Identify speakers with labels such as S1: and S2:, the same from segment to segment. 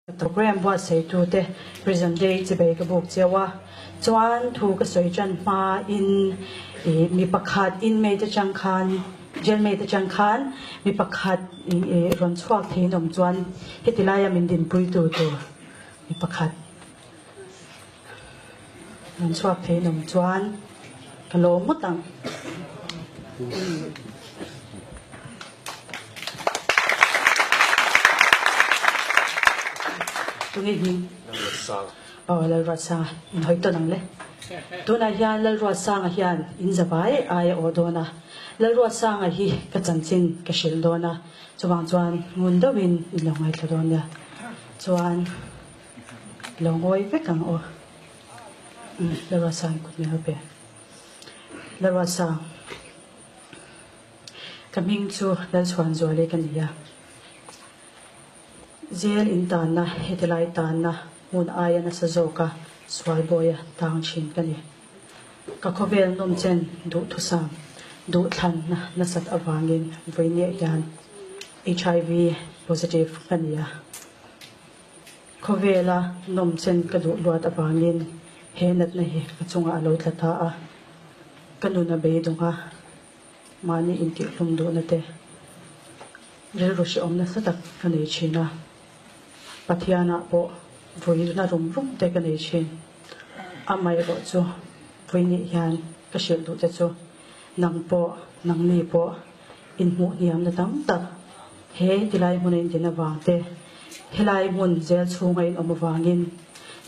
S1: Program buatsaitute Prison Day chibei ka buk cheu a, chuan thu ka sawi tan hma in ih mi pakhat inmate atang khan jailmate atang khan mi pakhat ih rawn chhuak thei in awm chuan heti laia min dinpui tu tur mi pakhat rawn chhuak thei in awm chuan ka lawm ngawt ang. Tunge hming?
S2: Lalruatsanga.
S1: Aw Lalruatsanga, in hawi tawn ang le. Tunah hian Lalruatsanga hian in zavai ai a aw dawn a. Lalruatsanga hi ka chanchin ka hrilh dawn a, chuvang chuan ngun deuhin in lo ngaithla dawn nia. Chuan lo ngawi vek ang aw. Umm Lalruatsanga kut min lo pe. Lalruatsang. Ka hming chu Lalchhuanzuali ka ni a. Jail in tanna, heti lai tanna hmun aia nasa zawka sualbawia tang thin ka ni. Ka khawvel nawmchen duhthusam, duhthlanna nasat avangin vawinia hian HIV positive ka ni a. Khawvela nawmchen ka duh luat avangin he natna hi ka chungah a lo tla ta a, ka nun a beidawng a, mahni intihhlum duhna te rilru hrehawm nasa tak ka nei thin a, Pathianah pawh vuina rum rum te ka nei thin. Amaherawh chu vuinih hian ka hrilh duh te chu nang pawh, nangni pawh inhmuh hniamna tam tak he tilai hmuna in din avang te, helai hmun zel chhunga in awm avangin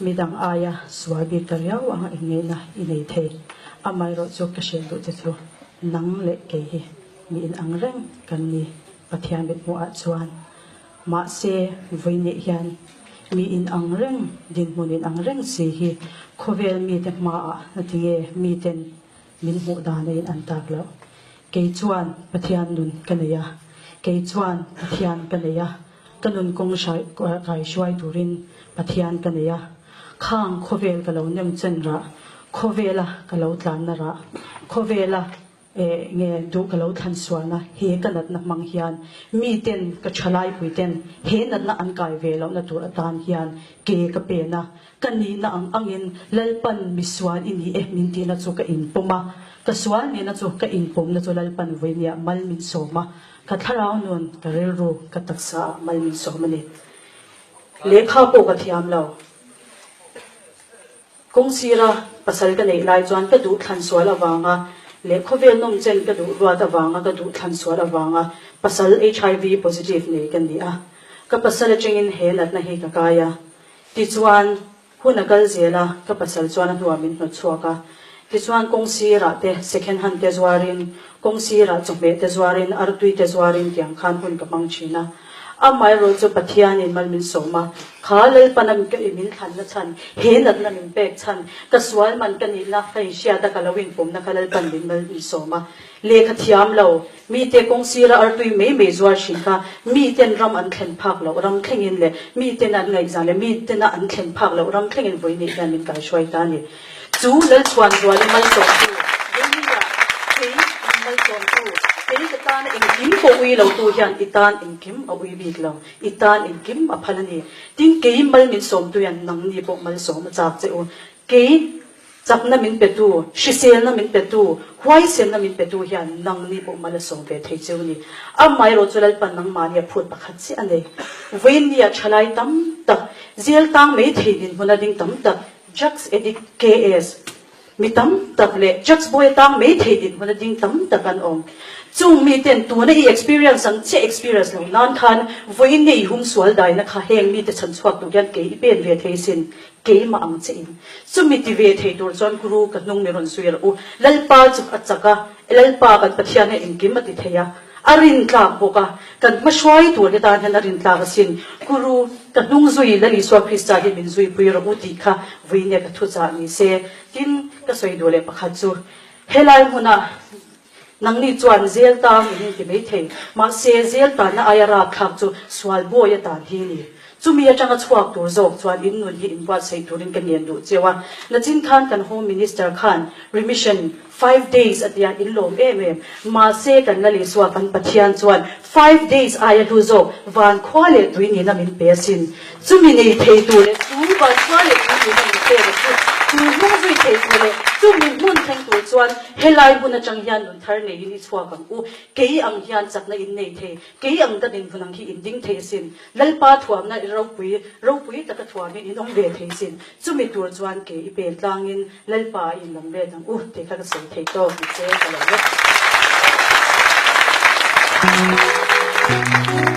S1: midang aia sual bik ta riau anga inngeihna i nei thei. Amaherawh chu ka hrilh duh che chu nang leh kei hi mi in ang reng kan ni Pathian mithmuhah chuan. Mahse, vawinih hian mi in ang reng, dinhmun in ang reng si hi khawvel mite hmaah natinge miten Min hmuh dan a in an tak loh. Kei chuan Pathian nun ka nei a, kei chuan Pathian ka nei a, ka nun kawng hrai kai hruai turin Pathian ka nei a. Khang khawvel ka lo nem chen rah, khawvela ka lo tlanna rah, khawvela eh nge duh ka lo thlan sualna he ka natna hmang hian miten ka thalaipui ten he natna an kai ve lohna tur atan hian ke ka pen a. Ka nihna ang angin Lalpan misual i ni e min tihna chu ka inpawm a, ka sual nihna chu ka inpawmna chu Lalpan vawinia mal min sawm a, ka thlarau nun, ka rilru, ka taksa ah mal min sawm a ni. Lehkha pawh ka thiam lo. Kawng sira pasal ka neih lai chuan ka duh thlan sual avanga leh khawvel nawm chen ka duh ruat avanga ka duh thlan sual avanga pasal HIV positive nei ka ni a. Ka pasal atangin he natna hi ka kai a. Tichuan, hun a kal zel a, ka pasal chuan a hnuah min hnawt chhuak a. Tichuan, kawng sirah te second hand te zuarin, kawng sirah chawhmeh te zuarin, artui te zuarin tiang khan hun ka hmang thin a. Amaherawh chu Pathianin mal min sawm a, kha Lalpana min thlanna chhan, he natna min pek chhan, ka sual man ka nihna ka inhriat a, ka lo inpawmna kha Lalpan min mal min sawm a. Lehkha thiam lo. Mite kawng sira artui mai mai zuar thin kha miten ram an thlen phak loh ram thlengin leh miten an ngaihzan leh mitena an thlen phak loh ram thlengin vawinih hian min kaihruai ta a ni. Chu Lalchhuanzuali malsawmtu, vawinia kei min malsawmtu, kei ka tana engkim pawh ui lotu hian i tan engkim a ui bik lo, i tan engkim a phal a ni. Tin, kei mal min sawmtu hian nangni pawh malsawm a chak che u. Kei Chakna min petu, hriselna min petu, huaisenna min petu hian nangni pawh mal a sawm ve thei cheu ni. Amaherawh chu Lalpan nangmahni a phut pakhat chiah a nei. Vawiinnia thalai tam tak, zel tang mai thei dinhmuna ding tam tak, drugs addict KS mi tam tak leh drugs bawi atang mai thei dinhmuna ding tam tak an awm. Chung miten tuna i experience ang chiah experience lo nan khan vawiinnia i hum sual daina kha heng mite chhan chhuak tur hian kei i pen ve thei sin. Keimah ang che in. Chumi ti ve thei tur chuan Guru ka hnung mi rawn zui rawh u. Lalpa chu a chak a, Lalpa kan Pathian hian engkim a ti thei a, a rintlak bawk a, kan hmahruai tur hi tan hian a rintlak asin. Guru ka hnung zui Lal Isua Krista hi min zuipui rawh u tih kha vuinia ka thuchah ni se. Tin, ka sawi duh leh pakhat chu helai hmuna nangni chuan zel tang in ti mai thei, mahse zel tanna aia rapthlak chu sual bawi atan hi ni. Chumi atanga chhuak tur zawk chuan in nun hi inbuatsaih turin ka ngen duh cheu a. Nachin khan kan Home Minister khan remission five days a tia in lawm em em. Mahse kan la Isua kan Pathian chuan five days aia hlu zawk van khua leh tui nihna min pe asin. Chumi nei thei tur leh chu van khua leh tui nihna min pek a chu chu hnung zui thei tur leh chumi hmun thleng tur chuan helai hmun atang hian nun thar neiin i chhuak ang u. Kei ang hian chakna in nei thei, kei ang ka dinhmun ang hi in ding thei asin. Lalpa thuamna i ropui, ropui taka thuamin in awm ve thei sin. Chumi tur chuan ke i pen tlangin Lalpa a inlam let ang u tih kha ka sawi thei tawk ni che ka lo let.